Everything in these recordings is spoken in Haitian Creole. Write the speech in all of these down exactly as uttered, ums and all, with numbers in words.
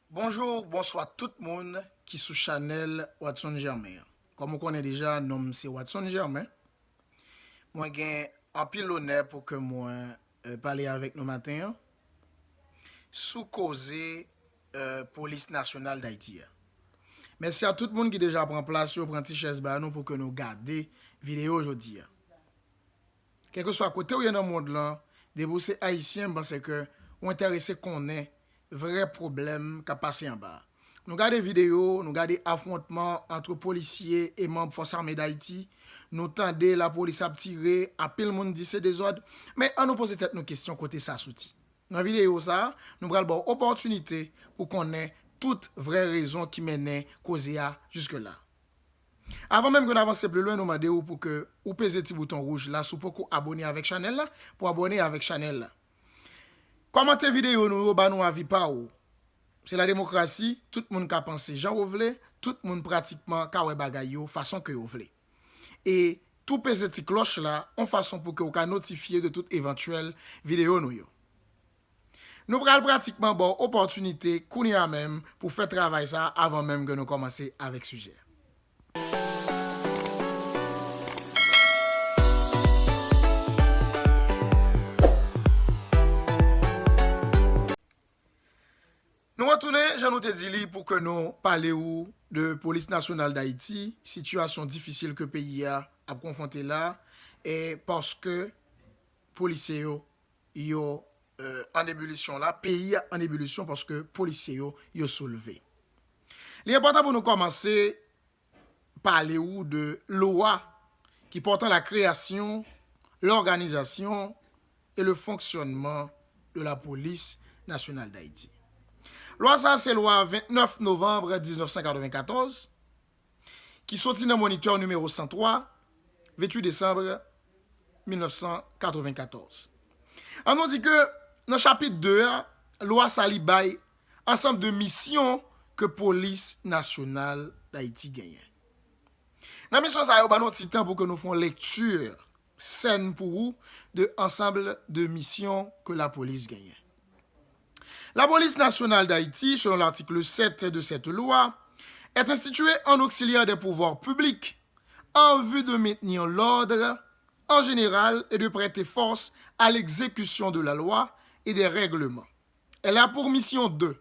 Bonjou, bonswa tout moun ki sou chanèl Watson Germain an. Kòm ou konnen deja, non m se Watson Germain. Mwen gen anpil onè pou ke mwen, eh, pale avèk nou maten an sou koze, eh, Polis Nasyonal Dayiti a. Mèsi a tout moun ki deja pran plas yo, pran ti chèz ba nou pou ke nou gade videyo jodi a. Kèlkeswa kote w ye nan mond lan, depi w se Ayisyen, m panse ke w enterese konnen vrè pwoblèm k ap pase anba a. Nou gade videyo, nou gade afwontman ant polisye e manm Fòs Ame Dayiti. Nou tande lapolis ap tire, anpil moun di se dezòd. Men ann nou poze tèt nou kesyon kote sa soti. Nan videyo sa a, nou pral ba w opòtinite pou konnen tout vrè rezon ki mennen koze a jiske la. Avan menm ke n avanse pli lwen, nou mande w pou ke ou peze ti bouton wouj la si w poko abòne avèk chanèl la, pou abòne avèk chanèl la. Kòmante videyo nou yo, ba nou avi pa w. Se la demokrasi, tout moun ka panse jan yo vle, tout moun pratikman ka wè bagay yo fason ke yo vle. E tou peze ti klòch la, yon fason pou ke w ka notifye de tout evantyèl videyo nou yo. Nou pral pratikman ba w opòtinite kounye a menm pou fè travay sa a avan menm ke nou kòmanse avèk sijè a. Nou retounen, jan nou te di li, pou ke nou pale ou de Polis Nasyonal Dayiti, sitiyasyon difisil ke peyi a ap konfwonte la, e paske polisye yo, yo, eh, an ebilisyon la, peyi a an ebilisyon paske polisye yo, yo soulve. Li enpòtan pou nou kòmanse pale ou de lwa ki pòtan la création, l'organisation et le fonctionnement de la Police Nationale d'Haïti. Lwa sa a se lwa vennèf novanm diznèf san katrevenkatòz, ki soti nan Moniteur nimewo san twa, venntuit desanm mil nèf san katrevenkatòz. Ann nou di ke nan chapit de a, lwa sa li bay ansanm de misyon ke Polis Nasyonal Dayiti genyen. Nan misyon sa yo, ban nou ti tan pou ke nou fè yon lekti sèn pou ou de ansanm de misyon ke lapolis genyen. La Police Nationale d'Haïti, selon l'article sept de cette loi, est instituée en auxiliaire des pouvoirs publics en vue de maintenir l'ordre en général et de prêter force à l'exécution de la loi et des règlements. Elle a pour mission de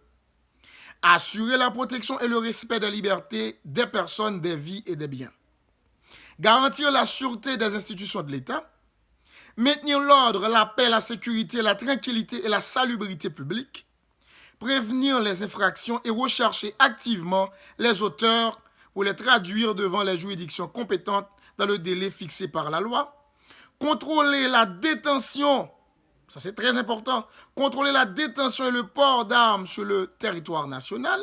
assurer la protection et le respect des libertés, des personnes, des vies et des biens. Garantir la sûreté des institutions de l'État, maintenir l'ordre, la paix, la sécurité, la tranquillité et la salubrité publique, prévenir les infractions et rechercher activement les auteurs pour les traduire devant les juridictions compétentes dans le délai fixé par la loi, contrôler la détention, ça c'est très important, contrôler la détention et le port d'armes sur le territoire national,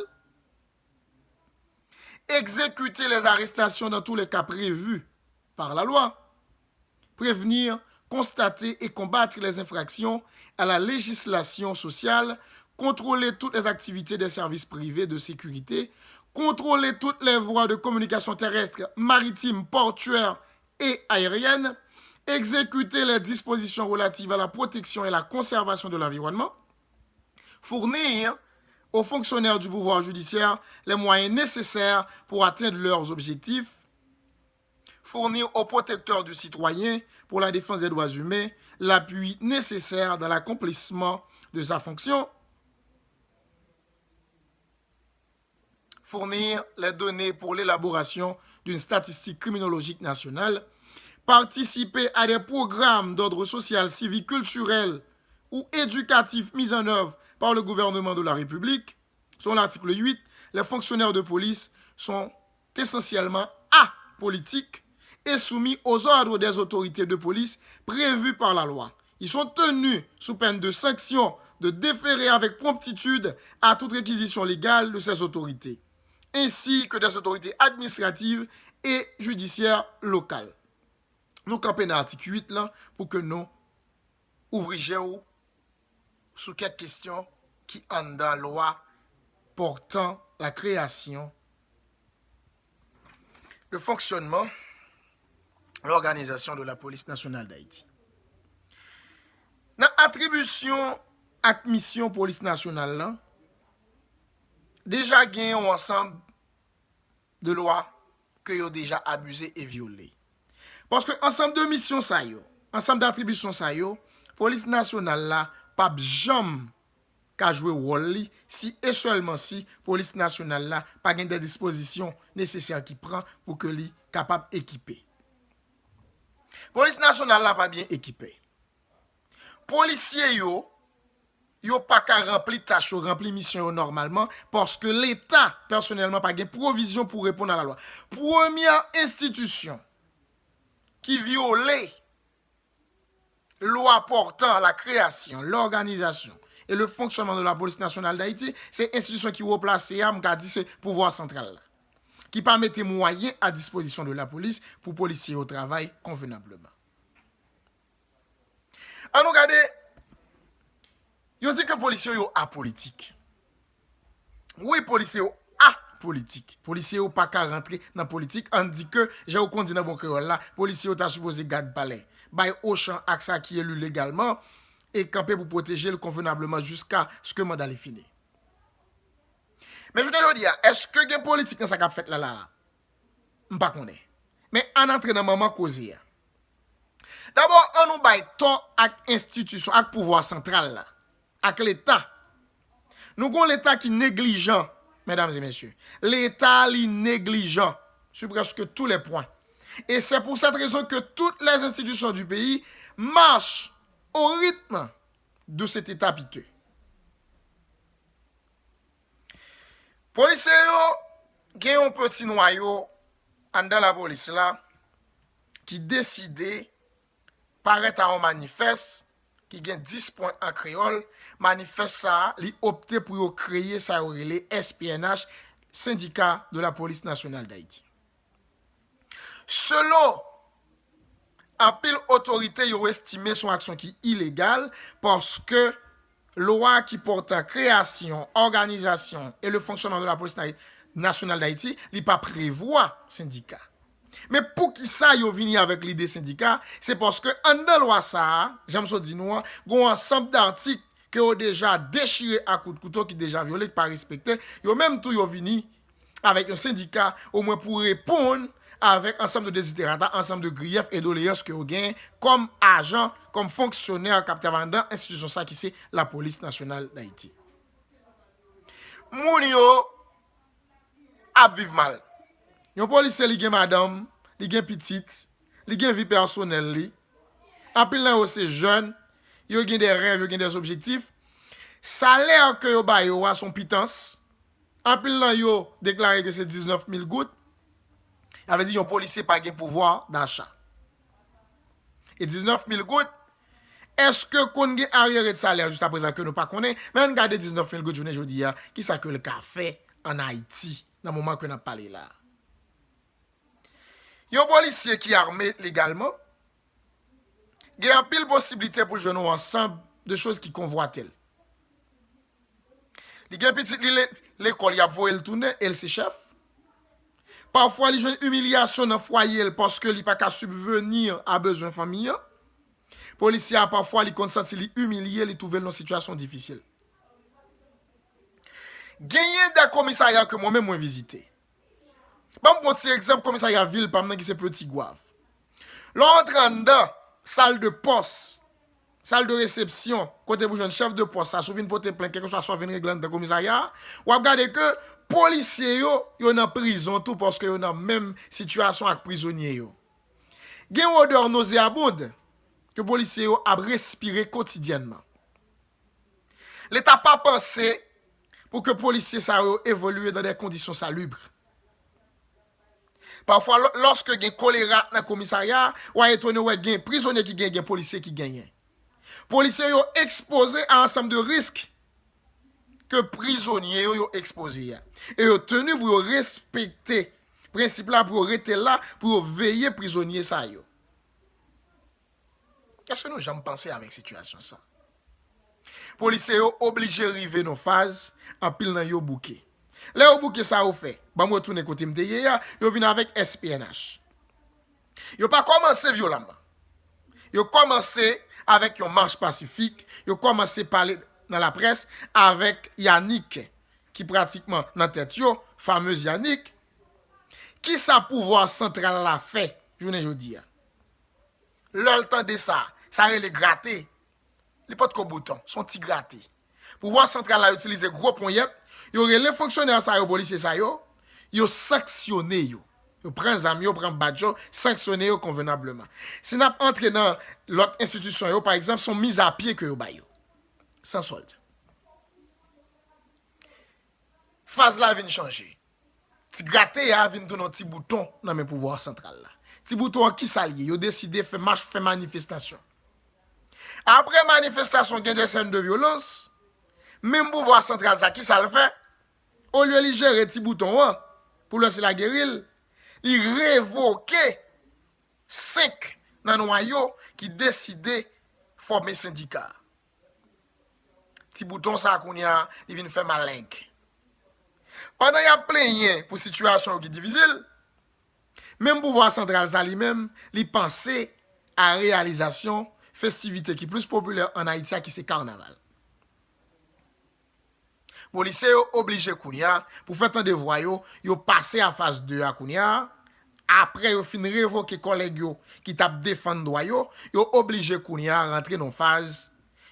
exécuter les arrestations dans tous les cas prévus par la loi, prévenir, constater et combattre les infractions à la législation sociale, contrôler toutes les activités des services privés de sécurité, contrôler toutes les voies de communication terrestre, maritime, portuaire et aérienne, exécuter les dispositions relatives à la protection et la conservation de l'environnement, fournir aux fonctionnaires du pouvoir judiciaire les moyens nécessaires pour atteindre leurs objectifs, fournir aux protecteurs du citoyen pour la défense des droits humains l'appui nécessaire dans l'accomplissement de sa fonction, fournir les données pour l'élaboration d'une statistique criminologique nationale, participer à des programmes d'ordre social, civique, culturel ou éducatif mis en œuvre par le gouvernement de la République. Selon l'article huit, les fonctionnaires de police sont essentiellement apolitiques et soumis aux ordres des autorités de police prévues par la loi. Ils sont tenus, sous peine de sanction, de déférer avec promptitude à toute réquisition légale de ces autorités, ainsi que des autorités administratives et judiciaires locales. Nou kanpe nan atik uit lan pou ke nou ouvri je w sou kèk kesyon ki anndan lwa pòtan la création Le fonctionnement, l'organisation de la police nationale d'Haïti. Nan atribisyon ak misyon polis nasyonal lan, deja gen yon ansanm de lwa ke yo deja abize e vyole. Paske ansanm de misyon sa yo, ansanm d'atribisyon sa yo, polis nasyonal la p ap janm ka jwe wòl li si e sèlman si polis nasyonal la pa gen de dispozisyon nesesè ki pran pou ke li kapab ekipe. Polis nasyonal la pa byen ekipe. Polisye yo, yo pa ka ranpli tach yo, ranpli misyon yo nòmalman, paske Leta, pèsonèlman, pa gen pwovizyon pou reponn a la lwa. Premyè enstitisyon ki vyole lwa pòtan la création, l'organisation et le fonctionnement de la police nationale d'Haïti, se enstitisyon ki wo plase a, m ka di se pouvwa santral la, ki pa mete mwayen a dispozisyon de la police pou polisye yo travay konvenableman. An nou gade, yo di ke polisye yo apolitik. Wi, polisye yo apolitik. Polisye yo pa ka rantre nan politik. Ann di ke, jan yo konn di nan bon kreyòl la, polisye yo ta sipoze gad palè, bay Ochan ak sa ki eli legalman, e kanpe pou pwoteje l konvenableman jiskaske manda li fini. Men jounen jodi a, èske gen politik nan sa k ap fèt la la a? M pa konnen. Men ann antre nan manman koze a. Dabò, ann nou bay tò ak enstitisyon, ak pouvwa santral la, ak Leta. Nou gon Leta ki neglijan, medam e mesye. Leta li neglijan sur presque tous les points. Et c'est pour cette raison que toutes les institutions du pays marchent au rythme de cet État piteux. Polisye yo gen yon peti nwayo anndan lapolis la ki deside parèt a yon manifès ki gen dis pwen an kreyòl. Manifès sa a, li opte pou yo kreye sa yo rele S P N H, Syndicat de la Police Nationale d'Haïti. Selon anpil otorite, yo estime se yon aksyon ki ilegal paske lwa ki pòte kreyasyon, òganizasyon e le fonctionnement de la police na- nationale d'Haïti, li pa prevwa sendika. Men poukisa yo vini avèk lide sendika? Se paske anndan lwa sa a, jan m sot di nou an, gen yon ansanm datik ke yo deja dechire a kout kouto, ki deja vyole, ki pa respekte. Yo menm tou yo vini avèk yon sendika, omwen pou reponn avèk ansanm de deziderata, ansanm de griyèf e doleyans ke yo gen kòm ajan, kòm fonksyonè k ap travay anndan enstitisyon sa ki se Lapolis Nasyonal Dayiti. Moun yo ap viv mal. Yon polisye, li gen madanm, li gen pitit, li gen vi pèsonèl li. Anpil nan yo se jèn, yo gen de rèv, yo gen de objektif. Salè ke yo ba yo a se yon pitans. Anpil nan yo deklare ke se diznèf mil goud. Sa vle di yon polisye pa gen pouvwa dacha. E diznèf mil goud, èske konn gen aryere de salè jiskaprezan ke nou pa konnen? Men ann gade diznèf mil goud jounen jodi a, kisa ke l ka fè ann Ayiti nan moman ke n ap pale la a? Yon polisye ki ame legalman gen anpil posiblite pou l jwenn yon ansanm de choz ki konvwate l. Li gen pitit li le- lekòl, y ap voye l tounen e l se chèf. Pafwa, li jwenn imilyasyon nan fwaye l paske li pa ka sibveni a bezwen fanmi an. Polisye a, pafwa, li konn santi li imilye, li twouve l nan sitiyasyon difisil. Genyen de komisarya ke mwen menm mwen vizite. Ban m pran ti egzanp komisarya vil pa m nan ki se Petit Goâve. Lè w antre anndan sal de pòs, sal de resepsyon, kote pou jwenn chèf de pòs la, si w vin pote plent, kèlkeswa sa w vin regle anndan komisarya a, w ap gade ke polisye yo, yo nan prizon tou paske yo nan menm sitiyasyon ak prizonye yo. Gen yon odè nozeabond ke polisye yo ap respire kotidyènman. Leta pa panse pou ke polisye sa yo evolye dans des conditions salubres. Pafwa, lò- lòske gen kolera nan komisarya a, w a etone wè gen prizonye ki gen, gen polisye ki genyen. Polisye yo ekspoze a ansanm de risk ke prizonye yo, yo ekspoze a. E yo teni pou yo respekte prensip la, pou yo rete la, pou yo veye prizonye sa yo. Èske nou janm panse avèk sitiyasyon sa? Polisye yo oblije rive nan faz, anpil nan yo bouke. Lè yo bouke sa yo fè, ban m retounen kote m te ye a, yo vin avèk S P N H. Yo pa kòmanse vyolanman. Yo kòmanse avèk yon mach pasifik, yo kòmanse pale nan laprès avèk Yanick, ki pratikman nan tèt yo, famez Yanick. Kisa pouvwa santral la fè jounen jodi a? Lè l tande sa, sa rele grate. Li potko bouton, se yon ti grate. Pouvwa santral la itilize gwo ponyèt, yo rele fonksyonè sa yo, polisye sa yo, yo sanksyone yo. Yo pran zam yo, pran badj yo, sanksyone yo konvenableman. Si n ap antre nan lòt enstitisyon yo, pa egzanp, se yon mizapye ke yo ba yo. San sòld. Faz la vin chanje. Ti grate a vin tounen yon ti bouton nan men pouvwa santral la. Ti bouton an, kisa l ye? Yo deside fè mach, fè manifestasyon. Apre manifestasyon, gen de sèn de vyolans. Menm pouvwa santral sa, kisa l fè? Olye li jere ti bouton an pou lè si l a geri l, li revoke senk nan nwayo ki deside fòme sendika. Ti bouton sa kounye a, li vin fè maleng. Pandan y ap plenyen pou sitiyasyon yo ki difisil, menm pouvwa santral sa li menm, li panse a reyalizasyon festivite ki plis popilè ann Ayiti a, ki se kanaval. Polisye yo oblije kounye a, pou fè tande vwa yo, yo pase a faz de a kounye a. Apre yo fin revoke kòlèg yo ki t ap defann dwa yo, yo oblije kounye a rantre nan faz,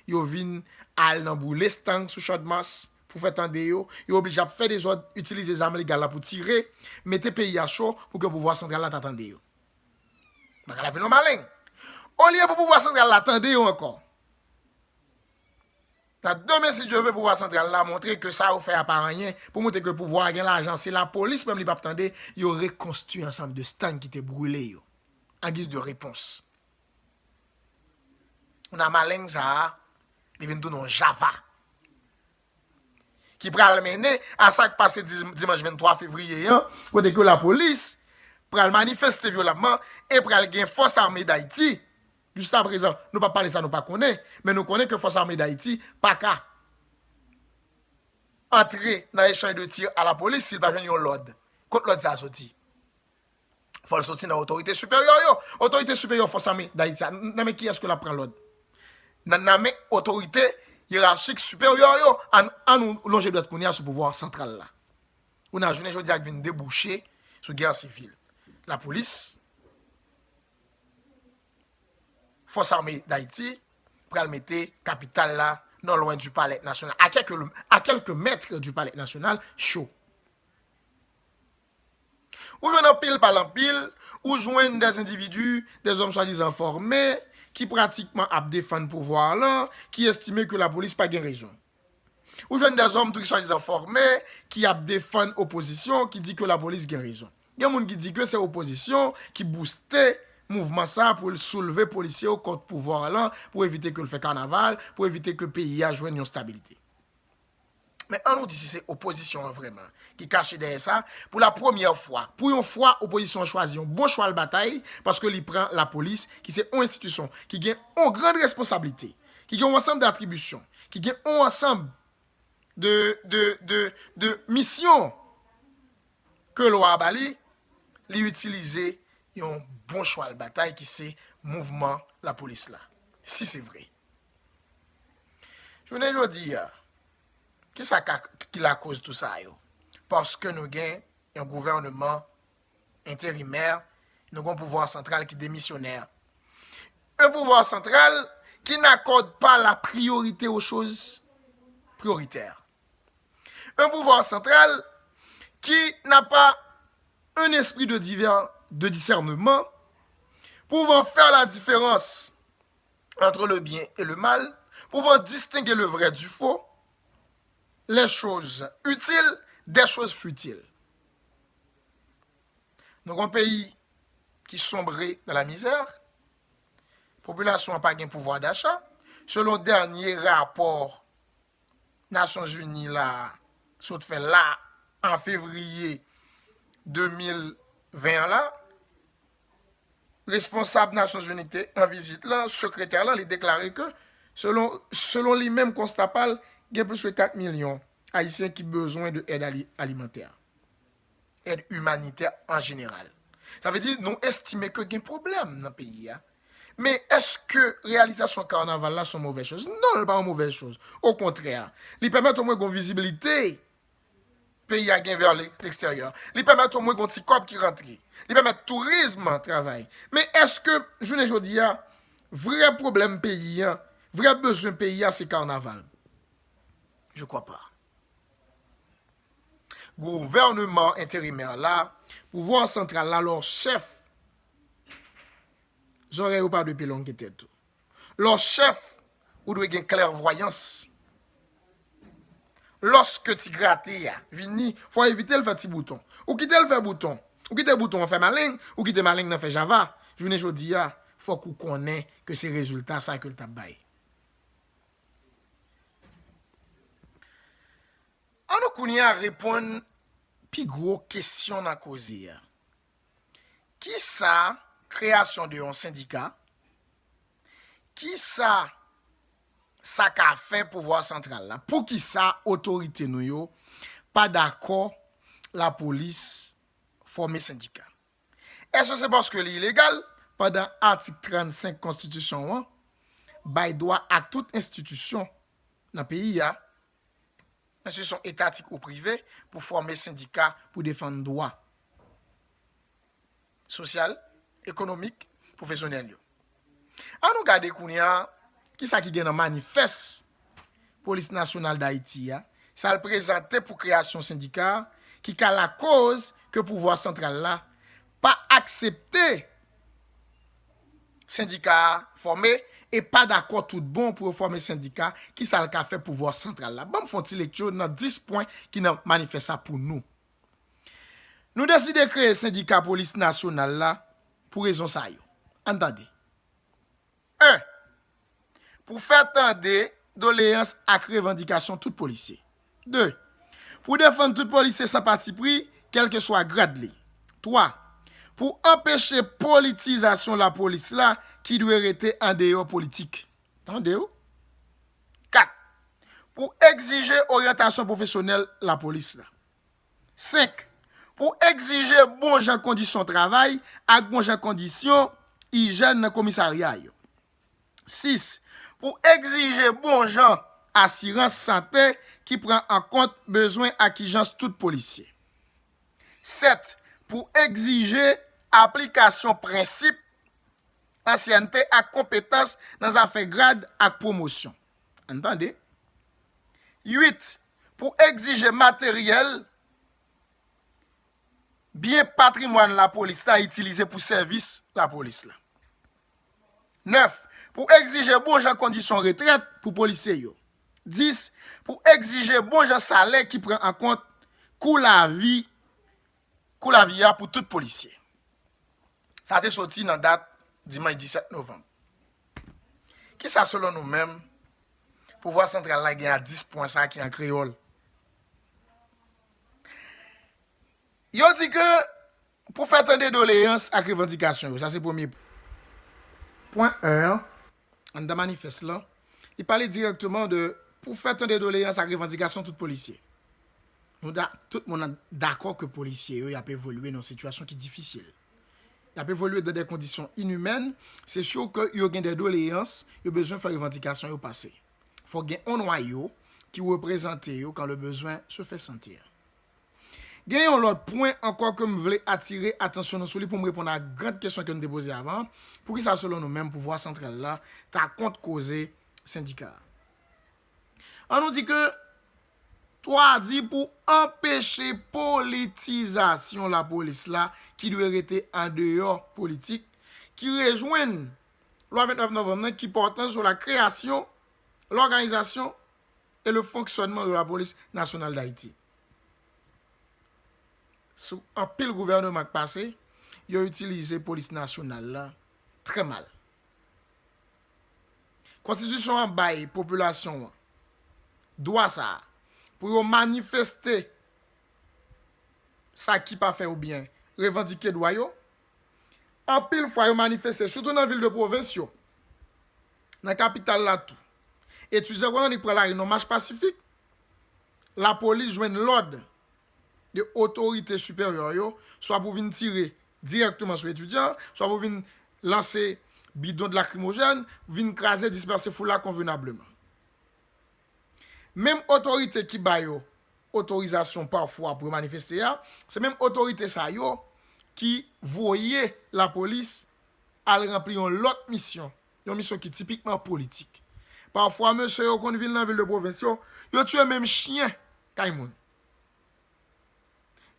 yo vin al nan boule stang sou Chadmas pou fè tande yo, yo oblije ap fè dezòd, itilize zam legal la pou tire, mete peyi a cho pou ke pouvwa santral la ta tande yo. Bagay la vin yon maleng. Olye pou pouvwa santral la tande yo ankò, nan demen, si Dye vle, pouvwa santral la montre ke sa yo fè a pa anyen, pou montre ke pouvwa a gen lajan, si lapolis menm li p ap tande, yo rekonstwi ansanm de stang ki te brile yo, an giz de repons. Kounye a maleng sa a, li vin tounen yon java ki pral mennen a sa k pase di-, dimanch venntwa fevriye an, kote ke lapolis pral manifeste vyolanman e pral gen Fòs Ame Dayiti. Jiskaprezan, nou p ap pale sa nou pa konnen, men nou konnen ke Fòs Ame Dayiti pa ka antre nan echanj de tir a lapolis si l pa jwenn yon lòd. Kot lòd sa a soti? Fò l soti nan otorite siperyè yo. Otorite siperyè Fòs Ame Dayiti a, nan men kiyès ke l ap pran lòd? Nan, nan men otorite yerachik siperyè yo. Ann, ann nou lonje dwèt kounye a sou pouvwa santral la. Kounye a, jounen jodi a, k vin debouche sou gè sivil. Lapolis, Fòs Ame Dayiti pral mete kapital la non lwen du Palais National, à quelques, à quelques mètres du Palais National, cho. Ou jwenn anpil pale anpil, ou jwenn des individus, des hommes swadizan fòme, ki pratikman ap defann pouvwa a lan, ki estime ke lapolis pa gen rezon. Ou jwenn des hommes tou ki swadizan fòme, ki ap defann opozisyon, ki di ke lapolis gen rezon. Gen moun ki di ke se opozisyon ki bouste mouvman sa pou l soulve polisye yo kont pouvwa a lan, pou evite ke l fè kanaval, pou evite ke peyi a jwenn yon stabilite. Men ann nou di si se opozisyon an vrèman ki kache dèyè sa. Pou la premyè fwa, pou yon fwa, opozisyon an chwazi yon bon chwal batay, paske li pran lapolis, ki se yon enstitisyon ki gen yon gran responsablite, ki gen yon ansanm d'atribisyon, ki gen yon ansanm de, de, de, de misyon ke lwa a ba li, li itilize yon bon chwal batay ki se mouvman lapolis la. Si se vre. Jounen jodi a, kisa ka, ki lakoz tou sa yo? Paske nou gen yon gouvènman enterimè, nou gen yon pouvwa santral ki demisyonè. Un pouvoir central qui n'accorde pas la priorité aux choses prioritaires. Un pouvoir central qui n'a pas un esprit de, divers, de discernement pouvant faire la différence entre le bien et le mal, pouvant distinguer le vrai du faux, les choses utiles des choses futiles. Nou gen yon peyi ki sonbre nan la mizè. Popilasyon an pa gen pouvwa dacha. Selon dènye rapò Nasyonzini la sot fè la an fevriye de mil ven an la, responsab Nasyonzini ki te an vizit la, sekretè la, li deklare ke selon, selon li menm konsta pa l, gen plis ke kat milyon ayisyen ki bezwen de èd ali-, alimantè, èd imanitè an jeneral. Sa vle di, nou estime ke gen pwoblèm nan peyi a. Men èske reyalizasyon kannaval la se yon movèz choz? Non, li pa yon movèz choz. Okontrè, li pèmèt omwen gon vizibilite peyi a gen vè le-, leksteryè. Li pèmèt omwen gon ti kòb ki rantre. Li pèmèt tourizm travay. Men èske jounen jodi a, vrè pwoblèm peyi a, vrè bezwen peyi a, se kannaval? Je crois pas. Gouvènman enterimè la, pouvwa santral la, lè w chèf, zòrèy ou pa dwe pi long ke tèt ou. Lè w chèf, ou dwe gen klèvwayans. Lòske ti grate a vini, fò w evite l fè ti bouton. Ou kite l fè bouton, ou kite bouton an fè maleng, ou kite maleng nan fè java. Jounen jodi a, fòk ou konnen ke se rezilta sa ke l t ap bay. An nou kounye a reponn pi gwo kesyon nan koze a. Kisa kreyasyon de yon sendika? Kisa sa ka fè pouvwa santral la? Poukisa otorite nou yo pa dakò lapolis fòme sendika? Èske se paske li ilegal, pandan atik trannsenk konstitisyon an bay dwa a tout enstitisyon nan peyi a, enstitisyon etatik ou prive, pou fòme sendika pou defann dwa sosyal, ekonomik, pwofesyonèl yo? An nou gade kounye a kisa ki gen nan manifès Polis Nasyonal d Ayiti a, sa l prezante pou kreyasyon sendika a, ki ka lakoz ke pouvwa santral la pa aksepte sendika a fòme e pa dakò tout bon pou yo fòme sendika, kisa l ka fè pouvwa santral la? Ban m fè yon ti lekti nan dis pwen ki nan manifès la pou nou. Nou deside kreye sendika polis nasyonal la pou rezon sa yo. Ann tande. En, pou fè tande doleyans ak revandikasyon tout polisye. De, pou defann tout polisye san patipri, kèlkeswa grad li. Twa, pou anpeche politizasyon lapolis la ki dwe rete andeyò politik. Tande w? Kat, pou egzije oryantasyon pwofesyonèl lapolis la. Senk, pou egzije bon jan kondisyon travay ak bon jan kondisyon ijyèn nan komisarya yo. Sis, pou egzije bon jan asirans sante ki pran an kont bezwen ak ijans tout polisye. Sèt, pou egzije aplikasyon prensip ansyènte ak konpetans nan zafè grad ak pwomosyon. Ann tande. Uit, pou egzije materyèl, byen patrimwàn lapolis la itilize pou sèvis lapolis la. Nèf, pou egzije bon jan kondisyon retrèt pou polisye yo. Dis, pou egzije bon jan salè ki pran an kont kou lavi, kou lavi a pou tout polisye. Sa te soti nan dat dimanch disèt novanm. Kisa selon nou menm pouvwa santral la gen a dis pwen sa ki an kreyòl? Yo di ke pou fè tande doleyans ak revandikasyon yo, sa se premye pwen. Pwen en an, anndan manifès lan, li pale dirèkteman de pou fè tande doleyans ak revandikasyon tout polisye. Nou da-, tout moun dakò ke polisye yo, y ap evolye nan yon sitiyasyon ki difisil. Y ap evolye dans des conditions inhumaines, se si ke yo gen de doleyans, yo bezwen fè revandikasyon yo pase. Fòk gen yon nwayo ki reprezante yo quand le besoin se fait sentir. Gen yon lòt pwen ankò ke m vle atire atansyon nou sou li pou m reponn a gran kesyon ke nou te poze avan an. Poukisa selon nou menm pouvwa santral la ta kont koze sendika a? An nou di ke twa di pou anpeche politizasyon lapolis la ki dwe rete andeyò politik, ki rejwenn lwa vennèf novanm nan ki pòtan sou la création, l'organisation et le fonctionnement de la Police Nationale d'Haïti. Sou anpil gouvènman k pase, yo itilize polis nasyonal la trè mal. Konstitisyon an bay popilasyon an dwa sa a pou yo manifeste sa ki pa fè yo byen, revandike dwa yo. Anpil fwa yo manifeste, sitou nan vil de pwovens yo, nan kapital la tou. Etidyan Gwadannip pran lari nan mach pasifik, lapolis jwenn lòd de otorite siperyè yo, swa pou vin tire dirèkteman sou etidyan, swa pou vin lanse bidon de lakrimojèn, vin kraze, dispèse foul la konvenableman. Menm otorite ki ba yo otorizasyon pafwa pou yo manifeste a, se menm otorite sa yo ki voye lapolis al ranpli yon lòt misyon, yon misyon ki tipikman politik. Pafwa, mesye yo konn vin nan vil de pwovens yo, yo tiye menm chen kay moun.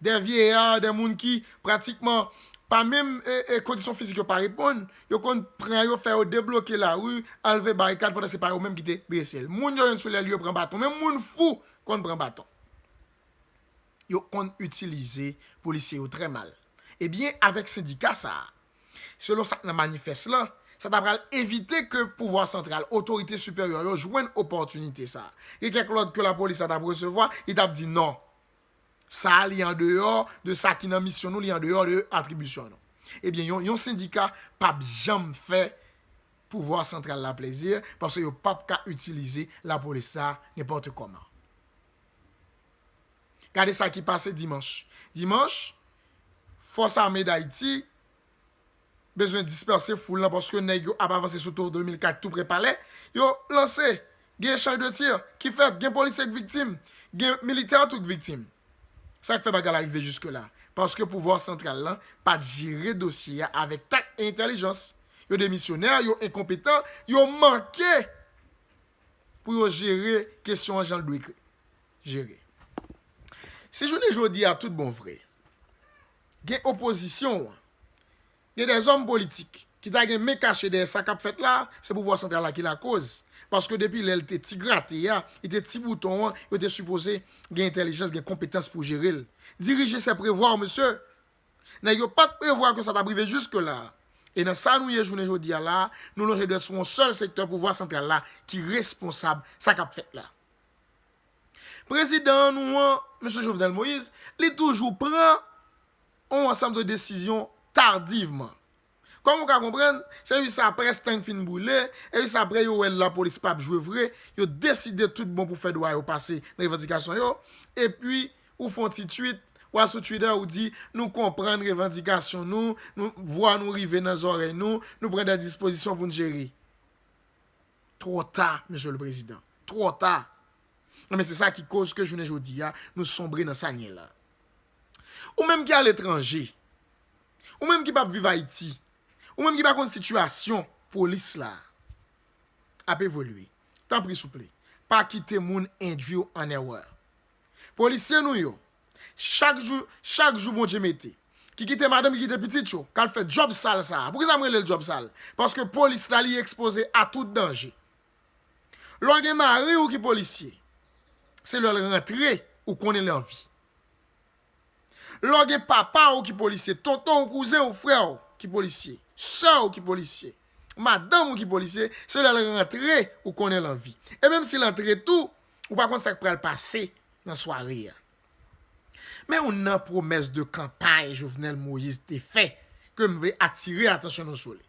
Dè vyeya, dè moun ki pratikman pa menm e, e, kondisyon fizik yo pa reponn, yo konn pran yo, fè yo debloke lari, al leve barikad pandan se pa yo menm ki te drese l. Moun yo jwenn sou lè l, yo pran baton. Menm moun fou konn pran baton. Yo konn itilize polisye yo trè mal. Ebyen, avèk sendika sa a, selon sa k nan manifès lan, sa ta pral evite ke pouvwa santral, otorite siperyè yo jwenn opòtinite sa a. Gen kèk lòd ke lapolis la t ap resevwa, li t ap di non. Sa a, li andeyò de sa ki nan misyon nou, li andeyò de atribisyon nou. Ebyen, yon, yon sendika p ap janm fè pouvwa santral la plezi, paske yo p ap ka itilize lapolis la nenpòt kòman. Gade sa ki pase dimanch. Dimanch, Fòs Ame Dayiti bezwen dispèse foul lan paske nèg yo ap avanse sou Tour de mil kat tou pre palè. Yo lanse, gen echanj de tir ki fèt, gen polisye k viktim, gen militè tou k viktim. Sa k fè bagay la rive jiske la? Paske pouvwa santral lan pa t jere dosye a avèk tak e entèlijans. Yo demisyonè, yo enkonpetan, yo manke pou yo jere kesyon an jan l dwe jere. Si jounen jodi a tout bon vre, gen opozisyon an, gen dèzòm politik ki ta gen men kache dèyè sa k ap fèt la, se pouvwa santral la ki lakoz. Paske depi lè l te ti grate a, li te ti bouton an, yo te sipoze gen entèlijans, gen konpetans pou jere l. Diriger, c'est prévoir, mesye. Nèg yo pa t prevwa ke sa t ap rive jiske la. E nan sa nou ye jounen jodi a la, nou lonje dwèt sou yon sèl sektè pouvwa santral la ki responsab sa k ap fèt la. Prezidan nou an, mesye Jovenel Moïse, li toujou pran yon ansanm de desizyon tardivman. Kòm ou ka konprann, se jis apre Stang fin boule, e jis apre yo wè lapolis p ap jwe vre, yo deside tout bon pou fè dwa yo pase nan revandikasyon yo, epi ou fè yon ti tweet, w al sou Twitter, ou di, nou konprann revandikasyon nou, nou, vwa nou rive nan zòrèy nou, nou pran de dispozisyon pou n jere. Twò ta, mesye le prezidan. Twò ta. Enben, se sa ki koz ke jounen jodi a, nou sonbre nan sa n ye la. Ou menm ki aletranje, ou menm ki p ap viv Ayiti, ou menm ki pa konn sitiyasyon polis la ap evolye, tanpri souple, pa kite moun endwi w an èrè. Polisye nou yo, chak jou, chak jou Bondye mete, ki kite madanm, ki kite pitit yo, k al fè djòb sal sa a. Poukisa m rele l djòb sal? Paske polis la, li ekspoze a tout danje. Lè w gen mari w ki polisye, se lè l rantre ou konnen l anvi. Lè w gen papa w ki polisye, tonton w, kouzen w, frè w ki polisye, sè w ki polisye, madanm ou ki polisye, se lè l rantre ou konnen l anvi. E menm si l antre tou, ou pa konn sa k pral pase nan sware a. Men youn nan pwomès de kanpay Jovenel Moïse te fè ke m vle atire atansyon nou sou li.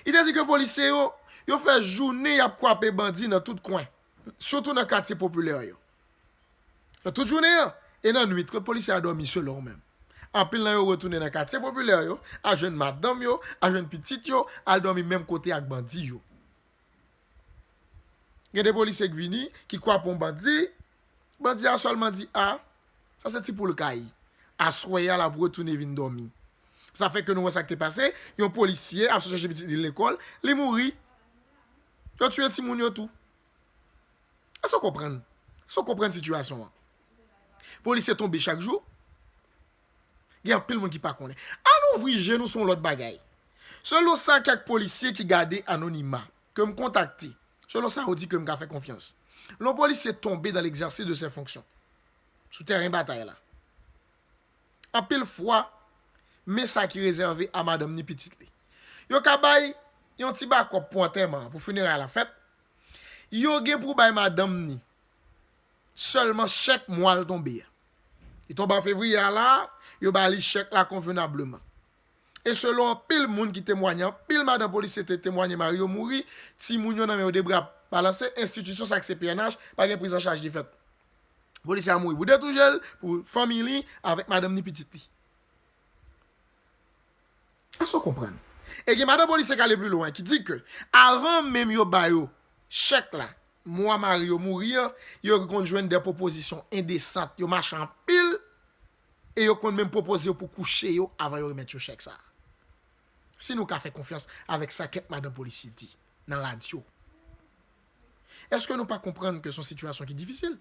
Li te di ke polisye yo, yo fè jounen y ap kwape bandi nan tout kwen, sitou nan katye popilè yo. Fè tout jounen an, e nan nwit, kot polisye a dòmi selon w menm? Anpil nan yo retounen nan katye popilè yo, al jwenn madanm yo, al jwenn pitit yo, al dòmi menm kote ak bandi yo. Gen de polisye k vini, ki kwape yon bandi, bandi a sèlman di, a, sa se ti poul kay. Aswè a, l ap retounen vin dòmi. Sa fè ke nou wè sa k te pase, yon polisye ap sot chèche pitit li lekòl, li mouri. Yo tiye timoun yo tou. Èske w konprann? Èske w konprann sitiyasyon an? Polisye tonbe chak jou. Gen anpil moun ki pa konnen. Ann ouvri je nou sou yon lòt bagay. Selon sa kèk polisye ki gade anonima, ke m kontakte, selon sa yo di ke m ka fè konfyans, lè yon polisye tonbe dans l'exercice de ses fonctions, sou tèren batay la, anpil fwa, men sa ki rezève a madanm ni pitit li. Yo ka bay yon ti bakòp pou antèman an, pou fineray la fèt. Yo gen pou bay madanm ni sèlman chèk mwa l tonbe a. Li tonbe an fevriye a la, yo ba li chèk la konvenableman. E selon anpil moun ki temwanye, anpil madanm polisye te temwanye mari yo mouri, timoun yo nan men yo de bra balanse, enstitisyon sa k se P N H, pa gen priz an chaj ki fèt. Polisye a mouri pou de toujel, pou fanmi li, avèk madanm ni pitit li. Èske w konprann? E gen madan polisye k ale pli lwen, ki di ke avan menm yo ba yo chèk la, mwa mari yo mouri an, yo konn jwenn de pwopozisyon endesant, yo mache anpil, e yo konn menm pwopoze yo pou kouche yo avan yo remèt yo chèk sa. Si nou ka fè konfyans avèk sa kèk madan polisye di nan radyo, èske nou pa konprann ke se yon sitiyasyon ki difisil?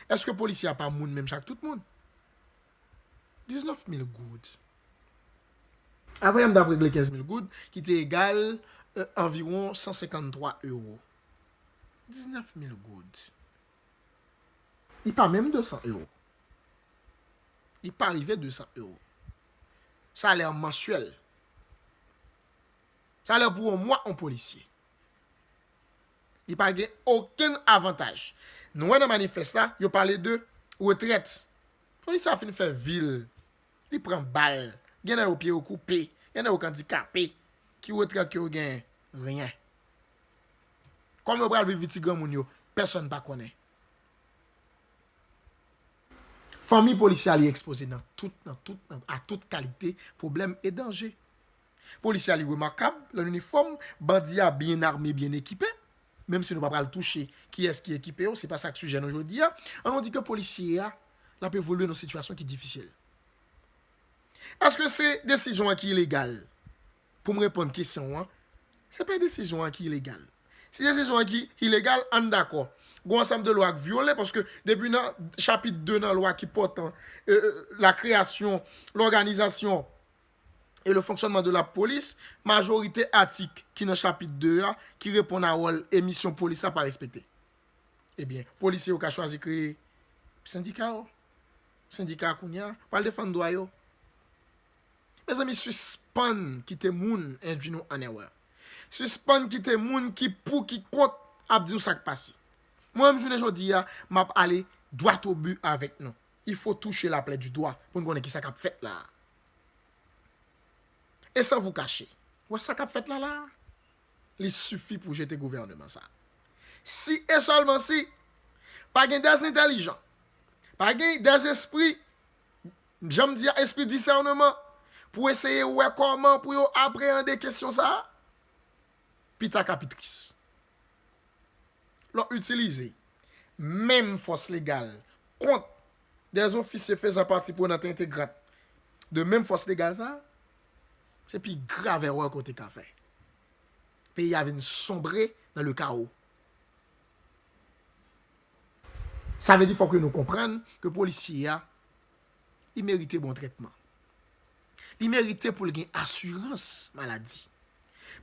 Èske polisye a pa moun menm jan ak tout moun? Diznèf mil goud. Avan yè m t ap regle kenz mil goud, ki te egal, euh, anviwon san senkanntwa ewo. Diznèf mil goud. Li pa menm de san ewo. Li pa rive de san ewo. Salè mansyèl. Salè pou yon mwa yon polisye. Li pa gen okenn avantaj. Nou wè nan manifès la, yo pale de retrèt. Polisye a fin fè vi l. Li pran bal. Gen nan yo pye yo koupe. Gen nan yo k andikape. Ki retrèt ke yo genyen? Ryen. Kòman yo pral viv vi ti granmoun yo? Pèsonn pa konnen. Fanmi polisye a li ekspoze nan tout, nan tout, nan, a tout kalite pwoblèm e danje. Polisye a li remakab, l an inifòm, bandi a byen ame, byen ekipe, menm si nou pa pral touche kiyès ki ekipe yo, se pa sa k sijè nou jodi a, an nou di ke polisye a, l ap evolye nan sitiyasyon ki difisil. Èske se desizyon an ki ilegal? Pou m reponn kesyon an, se pa desizyon an ki ilegal. Si desizyon an ki ilegal, ann dakò. Gon ansanm de lwa k vyole, paske depi nan chapit de nan lwa ki pòtan, euh, euh, la création, l'organisation et le fonctionnement de la police, majorite atik ki nan chapit de a, ki reponn a wòl e misyon polis la pa respekte. Ebyen, polisye yo ka chwazi kreye sendika yo. Sendika a kounye a, pral defann dwa yo. Mezanmi, sispann kite moun endwi nou an èrè. Sispann kite moun ki pou, ki kont ap di w sa k pase. Mwen menm jounen jodi a, m ap ale droit au but avèk nou. Il faut toucher la plaie du doigt pou n konnen ki sa k ap fèt la a. E san vou kache, w wè sa k ap fèt la la a? Li sifi pou jete gouvènman sa. Si e sèlman si pa gen dè entèlijan, pa gen dè espri, jan m di a, espri disèneman, pou eseye wè kòman pou yo apreyande kesyon sa a, pita ka pi tris. Lè w itilize menm fòs legal kont dè ofisye fezan pati prenant entegrant de menm fòs legal sa a, se pi grav erè ke w te ka fè. Peyi a vin sonbre nan le kawo. Sa vle di fòk nou konprann ke polisye a, li merite bon trètman. Li merite pou l gen asirans maladi.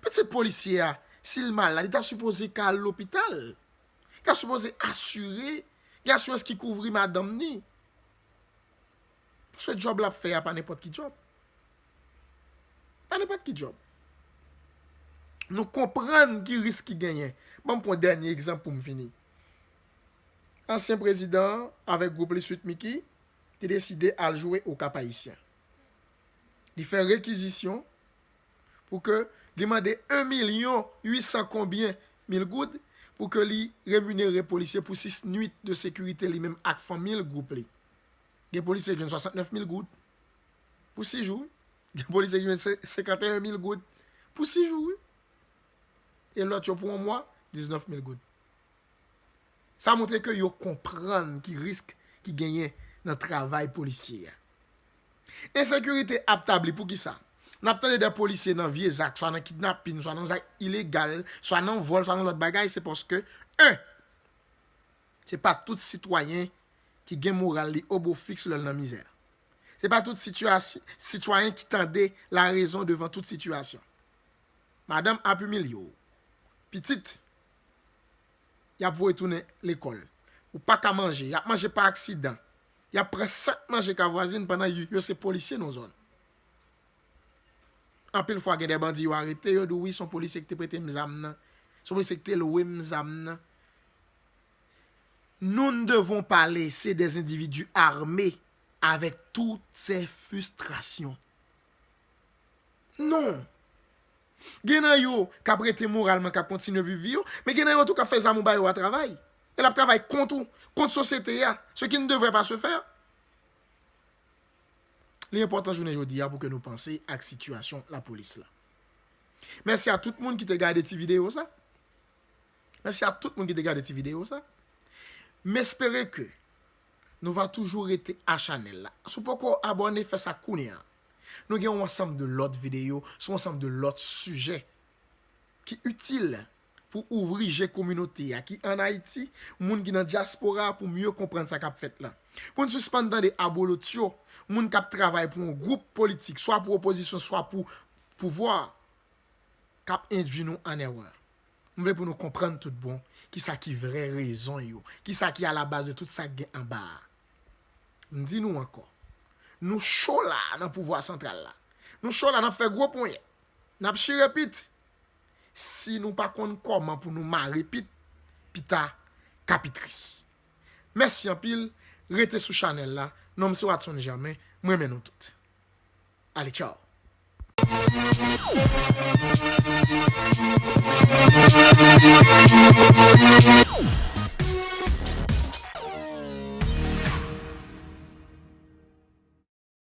Pitit polisye a, si l malad, li ta sipoze ka al lopital. Li ta sipoze asire, gen asirans ki kouvri madanm ni. Paske djòb l ap fè a pa nenpòt ki djòb. Pa nenpòt ki djòb. Nou konprann ki risk ki genyen. Ban m pran dènye egzanp pou m fini. Ansyen prezidan an avèk gwoup li Sweet Micky te deside al jwe Okap Ayisyen. Li fè rekizisyon pou ke li mande en milyon uit san konbyen mil goud pou ke li reminere polisye pou sis nwit de sekirite li menm ak fanmi l, gwoup li. Gen polisye ki jwenn swasantnèf mil goud pou sis jou, wi. Gen polisye ki jwenn se-, senkanteyen mil goud pou sis jou, wi. E lòt yo pou yon mwa, diznèf mil goud. Sa montre ke yo konprann ki risk ki genyen nan travay polisye a. Ensekirite ap tabli poukisa? N ap tande de polisye nan vye zak, swa nan kidnapin, swa nan zak ilegal, swa nan vòl, swa nan lòt bagay, se paske, en, se pa tout sitwayen ki gen moral li obo fiks lè l nan mizè. Se pa tout sitiyasy-, sitwayen ki tande larezon devan tout sitiyasyon. Madanm ap imilye w. Pitit, y ap voye tounen lekòl. Ou pa ka manje, y ap manje pa aksidan. Y ap pran sèt manje ka vwazin pandan yo, yo se polisye nan zòn. Anpil fwa gen de bandi yo arete, yo di w, wi, se yon polisye ki te prete m zam nan. Se yon polisye ki te lwe m zam nan. Nous ne devons pas laisser des individus armés avec toutes ces frustrations. Non. Gen nan yo k ap rete moralman, k ap kontinye viv vi yo, men gen nan yo tou k ap fè zam ou ba yo a travay. E l ap travay kont ou, kont sosyete a, ce qui ne devrait pas se faire. Li enpòtan jounen jodi a pou ke nou panse ak sitiyasyon lapolis la. Mèsi a tout moun ki te gade ti videyo sa. Mèsi a tout moun ki te gade ti videyo sa. M espere ke nou va toujou rete a chanèl la. Si w poko abòne, fè sa kounye a. Nou gen yon ansanm de lòt videyo, sou ansanm de lòt sijè ki itil pou ouvri je kominote a ki ann Ayiti, moun ki nan dyaspora a pou mye konprann sa k ap fèt la. Pou n sispann tande abolotyo, moun k ap travay pou yon gwoup politik, swa pou opozisyon, swa pou pouvwa, k ap endwi nou an èrè. M vle pou nou konprann tout bon kisa ki vrè rezon yo, kisa ki alabaz de tout sa k gen anba a. M di nou ankò, nou cho la nan pouvwa santral la. Nou cho la, n ap fè gwo ponyèt. N ap chire pit. Si nou pa konn kòman pou nou mare pit, pita ka pi tris. Mèsi anpil, rete sou chanèl la. Non m se Watson Germain, m renmen nou tout. Ale, tchaw.